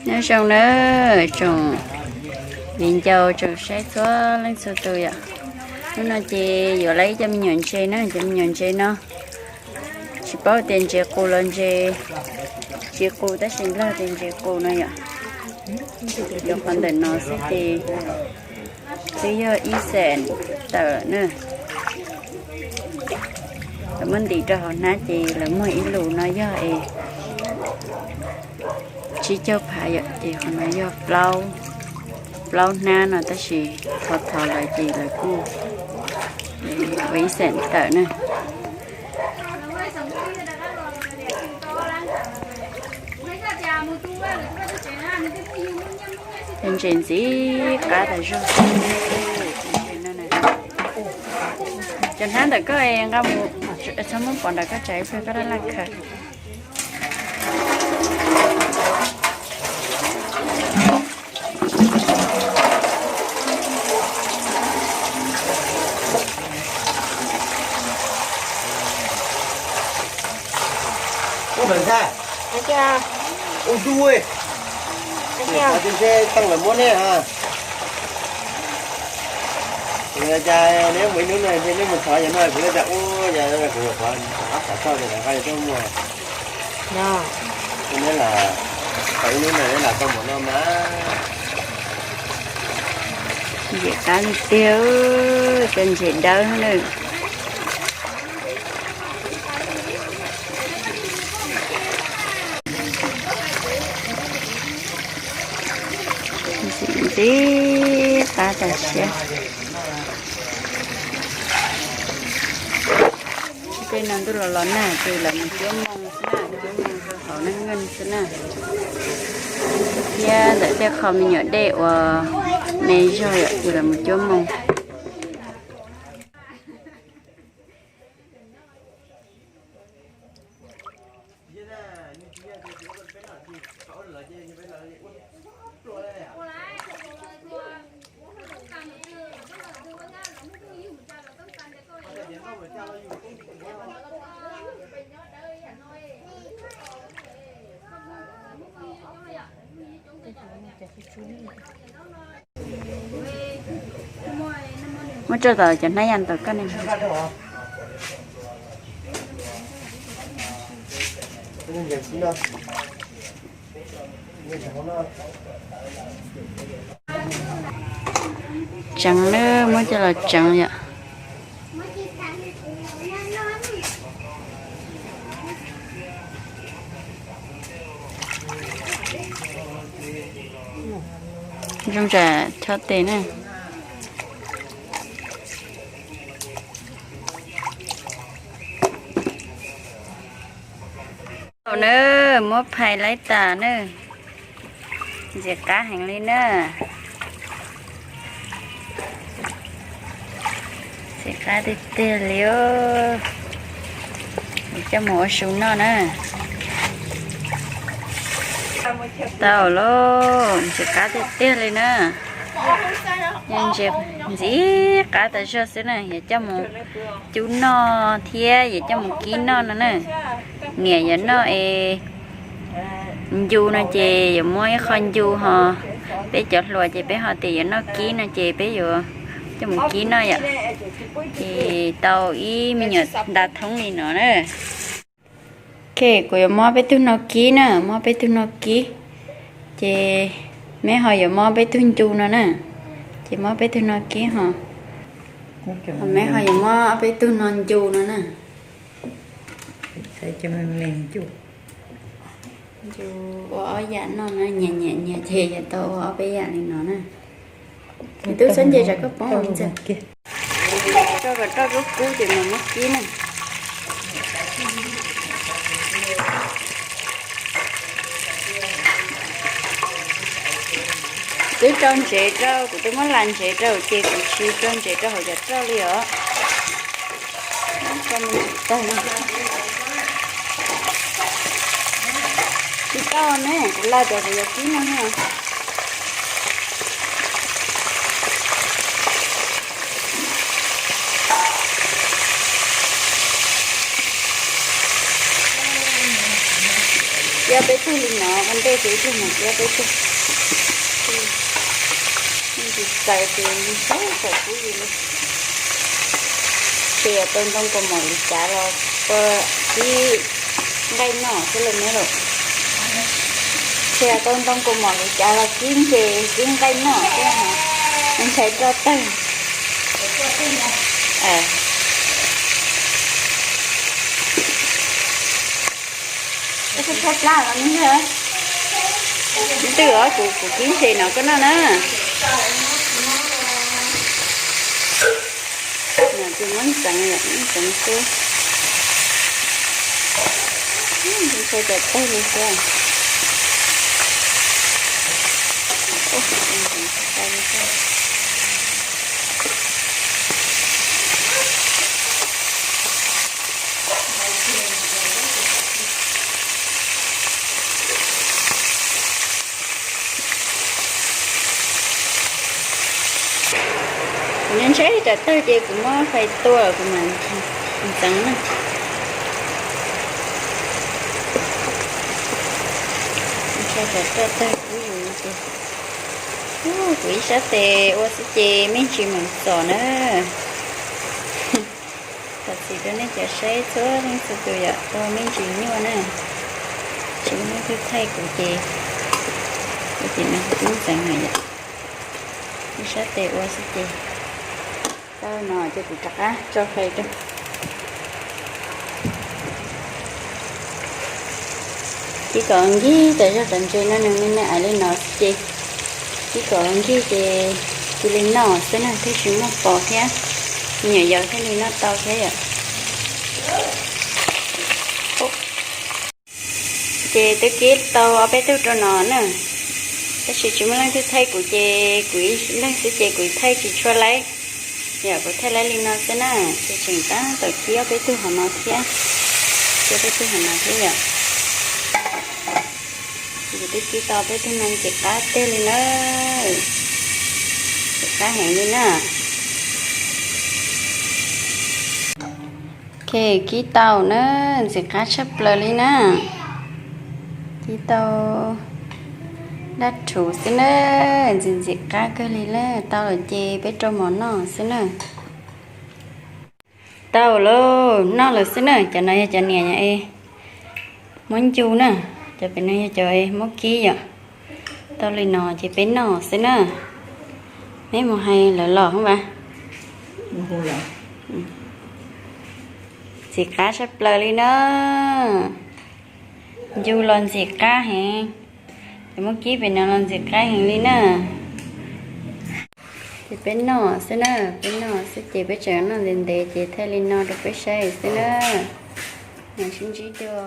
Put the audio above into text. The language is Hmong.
Nyob zoo na, tsoom viv ncaus tsoom saib txhua leej txhua tus yom. Hnub no ces yuav lawv ib co me nyuam ntses na, cov me nyuam ntses no tsis paub tias ntses qus los ntses tsis qus, tab sis nplog tias ntses qus no yom. Yuav qhov ntawm no xwb ces twb yog ib xees tawm na. Lawv muab ntim rau hauv hnab ces lawv muag ib lus no yog es tsib caug phav yom, ces qhov no yog plaub hnab no, tab sis thov thov lawv ces lawv kuj ua ib xees tawm na. Ntses ntxim qab tas zog. Cov hnab ntawm koj nqa mus, txhob muab pov nram koj tsev, koj dab laj khaws. Ua ntej, ua ntej, ua ntej, tau lawv muab nej ha. Cas neb mus ib hnub no neb mus thov yog no kuv li cas ub, yog kuv yuav qhov qab xav txog ces lawv nqa yog tuaj muag. Neb lam tau ib hnub no neb lam tau mus no mas. Ntses qab tiag tiag, cov ntses dawb na. Ntxim qab tas siab. Tej no ntuj los los nag ces lawv mus cuab moo xwb na, cuab moo rau hauv neej neeg xwb na. Thiab ntawm tej qho me nyuam dej uas me zog yom, ces lawv mus cuab moo. Muab tso tom cov hnab yas ntawm koj ne. Tseev na, muab coj los tseev yom. Zoo tsam chob tes na. Tau na, muab phais laib tas na. Ntxim qab heev li na. Ntxim qab tiag tiag li. Coj mus ua su noj na. Tau lauj, ntxim qab tiag tiag li na. Ntxim qab tas zog xwb na, yuav coj mus cub noj thiab yuav coj mus kib noj no na. Niam yuav noj es ncu no ces yuav muab ib qho ncu ho. Peb cov hluas ces peb ho tias yuav noj kib no ces peb yuav coj mus kib noj yom. Ces tau ib me nyuam nta thoob li no na. Ok, kuv yuav muab peb tug no kib na, muab peb tug no kib. Ces meb ho yuav muab peb tug ncu no na. Ces muab peb tug no kib ho. Meb ho yuav muab peb tug no ncu no na. Ncu ua ob yam noj na, nyias nyias nyias ces yuav tau ua ob peb yam li no na. Tub txhob nce tsam koj poob ntxiv. Rau kom roj kub kub ces mam muab kib na. Twb rau ntsev rau, kuv twb muab las ntsev rau ces kuv tsis rau ntsev rau hauv cov roj li os. Tsis tau ne, kuv las cov kuv yuav kib no na. Peb ob peb tug li no, ua ntej ces ib tug mus peb ob peb tug. Tsis txaus ces ntshai txom pub yus li. Ces yog tau ntoo kaus mom li cas los ua kib nqaij noj xwb los ne los. Ces yog tau ntoo kaus mom li cas los kib ntses kib nqaij noj xwb, ntshai roj tawg. Ntws os, kuv kuv kib ntses no koj noj na. Tus muab ntxeev, muab ntxeev xwb. Ntshai tawg li thiab. Kuv ntshe tsam tawg ces kuv muab fais tua kuv mam ntxeev na. Ntshe tsam tawg tawg kub yus ces kuv ib sab tes ua xwb ces me ntsis mam txom na. Thov txim rau nej cov saib txhua leej txhua tus yom, ua me ntsis nyuaj na. Tsis muaj leej twg thaij kuv ces, kuv ces no kuv twb ntxeev lawm yom. Ib sab tes ua xwb ces tau no ces kuv rov qab tso fais rau. Kib kom nkig tas zog tas ntses no nws me me ais li no xwb ces kib kom nkig ces cia li noj xwb na, thiaj tsis muaj pos thiab, me nyuam yaus thiaj li noj tau thiab yom. Ces twb kib tau ob peb tug rau no na, tab sis tsis muaj leej twg thaij kuv ces kuv ib leeg xwb ces kuv thaij tsis tshua laib. Yog kuv thaij laib li no xwb na, ces tseem tab tom kib ob peb tug hauv no thiab, kib ob peb tug hauv no thiab yom. Ces twb kib tau ob peb tug no ntxim qab tiag li na, ntxim qab heev li na. Ok, kib tau na, ntxim qab tshaj plaws li na. Kib tau dab rhuv xwb na, ntxim ntxim qab kawg li na, tau lawm ces peb rau mov noj xwb na. Tau lauj, noj lawm xwb na, cov no yog cov niam es muab ncu na, cov pem no yog cov es muab kib yom. Tau li no ces peb noj xwb na. Neb mus hais lawv los hov vas. Ntxim qab tshaj plaws li na. Ncu los ntxim qab heev, ces muab kib pem no los ntxim qab heev li na. Ces peb noj xwb na, peb noj xwb ces peb tseem noj ntev ntev ces thaij li no rau peb saib xwb na. Nyob zoo sib ntsib dua.